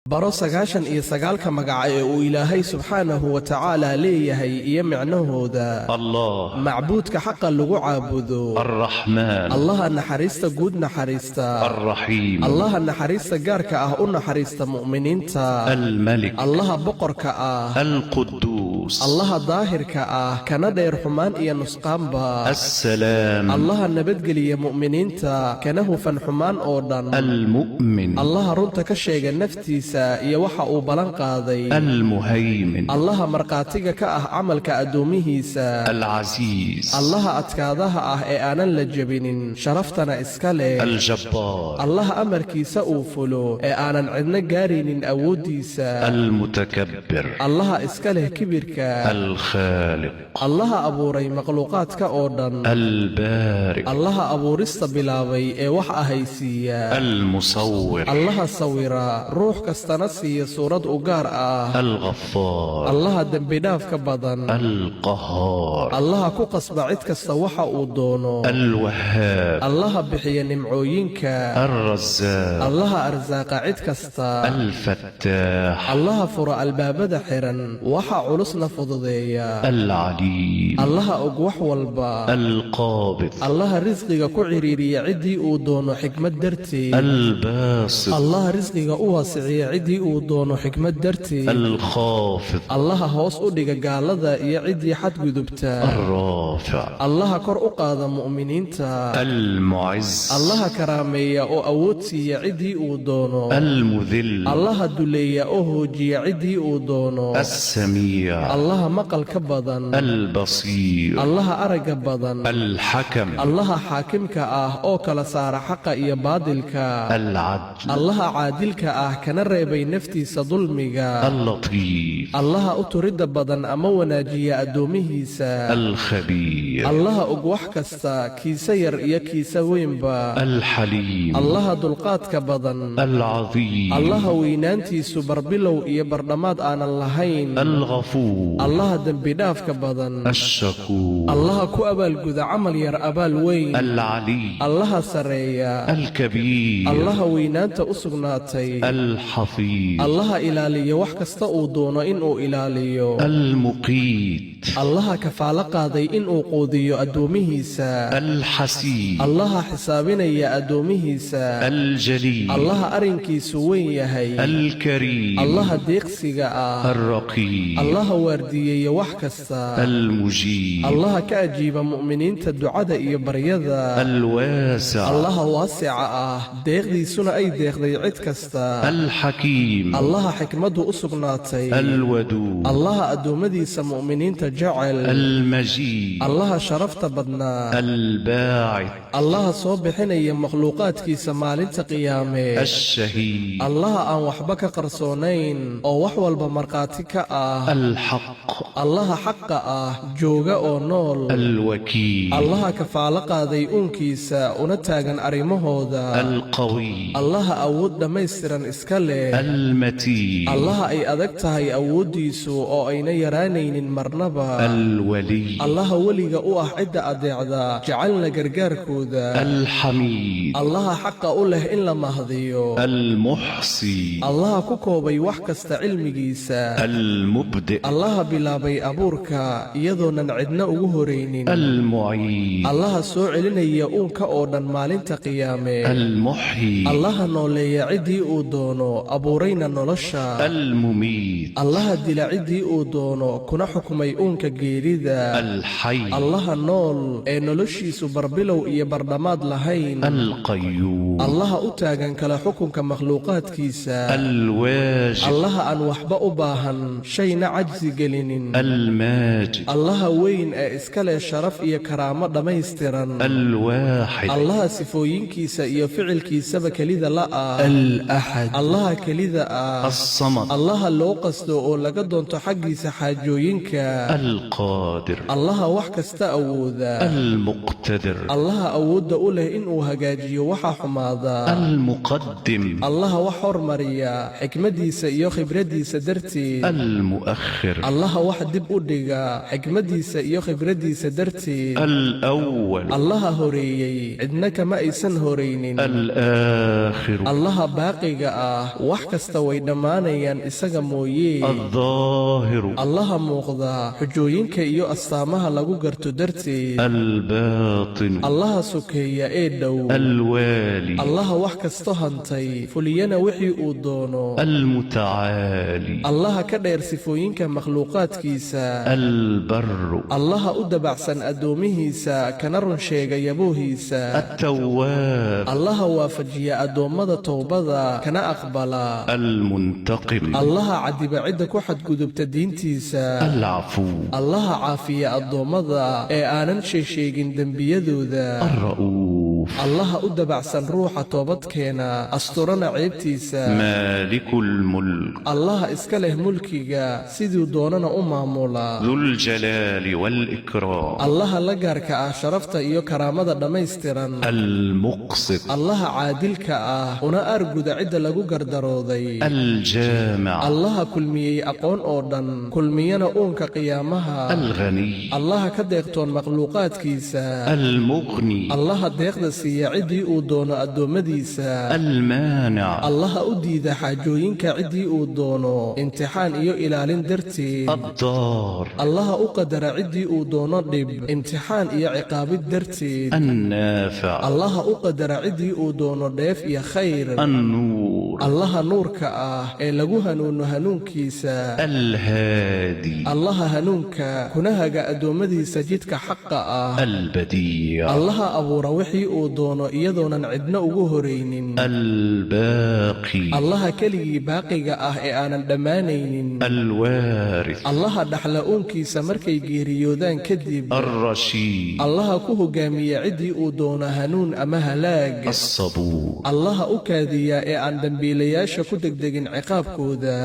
Baro 99-ka magaca ee uu Ilaahay subxaanahu wa tacaala leeyahay iyo micnahooda. الله. Macbuudka xaqa lagu caabudo. الرحمن. Allaha naxariista guud naxariista. الرحيم. Allaha naxariista gaarka ah u naxariista mu'miniinta. الملك. Allaha boqorka ah. القدوس. Allaha daahirka ah kana dheer xumaan iyo nusqaanba. السلام. Allaha nabadgeliya mu'miniinta kana hufan xumaan oo dhan. المؤمن. Allaha runta ka sheega naftiisa iyo waxa uu ballan qaaday. المهيمن. Allaha markhaatiga ka ah camalka addoomihiisa. العزيز. Allaha adkaadaha ah ee aanan la jebinin, sharaftana iska leh. الجبار. Allaha amarkiisa uu fulo ee aanan cidna gaaraynin awooddiisa. المتكبر. Allaha iska leh kibirka. الخالق. Allaha abuuray makhluuqaadka oo dhan. البارئ. Allaha abuurista bilaabay ee wax ahaysiiya. المصور. Allaha sawira, ruux kastana siiya suurad u gaar ah. الغفار. Allaha dembidhaafka badan. القهار. Allaha ku qasba cid kasta waxa uu doono. الوهاب. Allaha bixiya nimcooyinka. الرزاق. Allaha arsaaqa cid kasta. الفتاح. Allaha fura albaabada xiran, waxa culusna fududeeya. العليم. Allaha og wax walba. القابض. Allaha risqiga ku cidhiiriya ciddii uu doono xikmad darteed. الباسط. Allaha risqiga u waasiciya ciddii uu doono xikmad darteed. الخافض. Allaha hoos u dhiga gaalada iyo ciddii xadgudubta. الرافع. Allaha kor u qaada mu'miniinta. المعز. Allaha karaameeya oo awood siiya ciddii uu doono. المذل. Allaha duleeya oo hoojiya ciddii uu doono. السميع. Allaha maqalka badan. البصير. Allaha aragga badan. الحكم. Allaha xaakimka ah oo kala saara xaqa iyo baadilka. العدل. Allaha caadilka ah kana reebay naftiisa dulmiga. اللطيف. Allaha u turidda badan ama wanaajiya addoomihiisa. الخبير. Allaha og wax kasta, kiisa yar iyo kiisa weynba. الحليم. Allaha dulqaadka badan. العظيم. Allaha weynaantiisu barbilow iyo bardhammaad aanan lahayn. الغفور. Allaha dembidhaafka badan. الشكور. Allaha ku abaalguda camal yar abaal weyn. العلي. Allaha sarreeya. الكبير. Allaha weynaanta u sugnaatay. الحفيظ. Allaha ilaaliya wax kasta uu doono inuu ilaaliyo. المقيت. Allaha kafaalo qaaday inuu quudiyo addoomihiisa. الحسيب. Allaha xisaabinaya addoomihiisa. الجليل. Allaha arrinkiisu weyn yahay. الكريم. Allaha deeqsiga ah. الرقيب. Allaha waardiyeeya wax kasta. المجيب. Allaha ka ajiiba mu'miniinta ducada iyo baryada. الواسع. Allaha waasica ah, deeqdiisuna ay deeqday cid kasta. الحكيم. Allaha xikmaddu u sugnaatay. الودود. Allaha addoommadiisa mu'miniinta jecel. المجيد. Allaha sharafta badnaa. الباعث. Allaha soo bixinaya makhluuqaadkiisa maalinta qiyaame. الشهيد. Allaha aan waxba ka qarsoonayn oo wax walba markhaati ka ah. الحق. Allaha xaqa ah, jooga oo nool. الوكيل. Allaha kafaalo qaaday uunkiisa una taagan arrimahooda. القوي. Allaha awood dhammaystiran iska leh. المتين. Allaha ay adag tahay awooddiisu oo ayna yaraanaynin marnaba. الولي. Allaha weliga u ah cidda adeecda, jecelna gargaarkooda. الحميد. Allaha xaqa u leh in la mahdiyo. المحصي. Allaha ku koobay wax kasta cilmigiisa. المبدئ. Allaha bilaabay abuurka iyadoonan cidna ugu horaynin. المعيد. Allaha soo celinaya uunka oo dhan maalinta qiyaame. المحيي. Allaha nooleeya ciddii uu doono, abuurayna nolosha. المميت. Allaha dila ciddii uu doono, kuna xukumay uunka geerida. الحي. Allaha nool ee noloshiisu barbilow iyo bardhammaad lahayn. القيوم. Allaha u taagan kala xukunka makhluuqaadkiisa. الواجد. Allaha aan waxba u baahan, shayna cajsi gelinin. الماجد. Allaha weyn ee iska leh sharaf iyo karaamo dhammaystiran. الواحد. Allaha sifooyinkiisa iyo ficilkiisaba kelida la ah. الأحد. Allaha kelida ah. الصمد. Allaha loo qasdo oo laga doonto xaggiisa xaajooyinka. القادر. Allaha wax kasta awooda. المقتدر. Allaha awoodda u leh inuu hagaajiyo waxa xumaada. المقدم. Allaha wax hormariya xikmaddiisa iyo khibraddiisa darteed. المؤخر. Allaha wax dib u dhiga xikmaddiisa iyo khibraddiisa darteed. الأول. Allaha horeeyey, cidna kama aysan horaynin. الآخر. Allaha baaqiga ah, wax kasta way dhammaanayaan isaga mooyee. الظاهر. Allaha muuqda xujooyinka iyo astaamaha lagu garto darteed. الباطن. Allaha sokeeya ee dhow. الوالي. Allaha wax kasto hantay, fuliyana wixii uu doono. المتعالي. Allaha ka dheer sifooyinka makhluuqaadkiisa. البر. Allaha u dabacsan addoomihiisa, kana run sheega yaboohiisa. التواب. Allaha waafajiya addoommada towbada, kana aqbala. المنتقم. Allaha cadiba cidda ku xadgudubta diintiisa. العفو. Allaha caafiya addoommada ee aanan sheesheegin dembiyadooda. الرؤوف. Allaha u dabacsan ruuxa toobadkeena, asturana ceebtiisa. مالك الملك. Allaha iska leh mulkiga, siduu doonana u maamula. ذو الجلال والإكرام. Allaha la gaarka ah sharafta iyo karaamada dhammaystiran. المقسط. Allaha caadilka ah, una aarguda cidda lagu gardarooday. الجامع. Allaha kulmiyey aqoon oo dhan, kulmiyana uunka qiyaamaha. الغني. Allaha ka deeqtoon makhluuqaadkiisa. المغني. Allaha deeqda siiya ciddii uu doono addoommadiisa. المانع. Allaha u diida xaajooyinka ciddii uu doono, imtixaan iyo ilaalin darteed. الضار. Allaha u qadara ciddii uu doono dhib, imtixaan iyo ciqaabid darteed. النافع. Allaha u qadara ciddii uu doono dheef iyo khayr. النور. Allaha nuurka ah ee lagu hanuuno hanuunkiisa. الهادي. Allaha hanuunka kuna haga addoommadiisa jidka xaqa ah. البديع. Allaha abuura wixii uu doono iyadoonan cidna ugu horaynin. الباقي. Allaha keligii baaqiga ah ee aanan dhammaanaynin. الوارث. Allaha dhaxla uunkiisa markay geeriyoodaan kadib. الرشيد. Allaha ku hogaamiya ciddii uu doono hanuun ama halaag. الصبور. Allaha u kaadiya ee aan dembiilayaasha ku degdegin ciqaabkooda.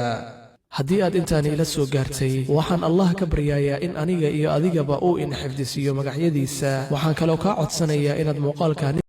Haddii aad intaani ila soo gaartay, waxaan Allah ka baryayaa in aniga iyo adigaba uu ina xifdisiiyo magacyadiisa. Waxaan kaloo kaa codsanayaa inaad muuqaalkaani